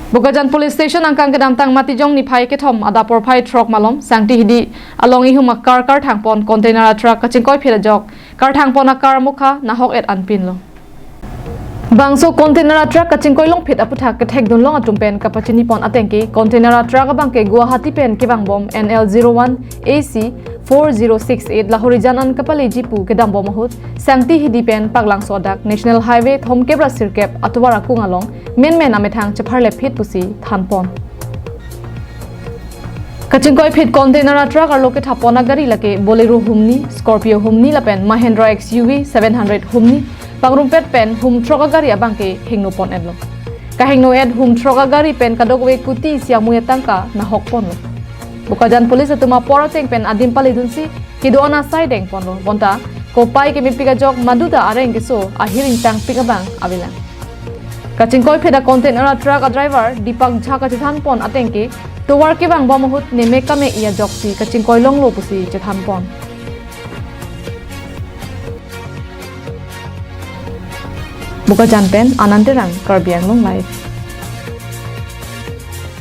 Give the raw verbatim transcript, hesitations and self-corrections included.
Bokajan Police Station angkang kedamtang Matijong niphai kethom adap porphai throk malom Sangti Hidi along ihum akar karthangpon container atruck kachingkoiphit ajok karthangpon akar mukha nahok-et anpinlo. Bangso container atruck kachingkoi longphit aputhak kethekdun long atum pen kapachinipon atengke container atruck abangke Guwahati pen kevangbom N L zero one A C four zero six eight lahorijan an kapaleji pu kedambom ahut Sangti Hidi pen Paklangso adak National Highway thomkep ra sirkep atovar akung along menmen amethang chepharlepphit pusi thanpon. Kachingkoiphit container atruck arlo kethapon agari lake Bolero humni, Scorpio humni lapen Mahindra X U V seven hundred humni pangrumpet pen hum throk agari abangke hengnopon-etlo. Kahengno-et hum throk agari pen kadokave kuti isi amui atangka nahokponlo. Bokajan Police atum apor ateng pen adim paledunsi kedo-an asai dengponlo. Bonta kopai kemepik ajok maduta areng keso ahir ingtangpik abang avelang. Kachingkoiphit a container atruck adriver Deepak Jha kachethanpon atengke tovar kevangbom ahut neme kame-i ajoksi kachingkoi longlo pusi chethanpon. Bokajan pen Anand Terang, Karbi Anglong Live.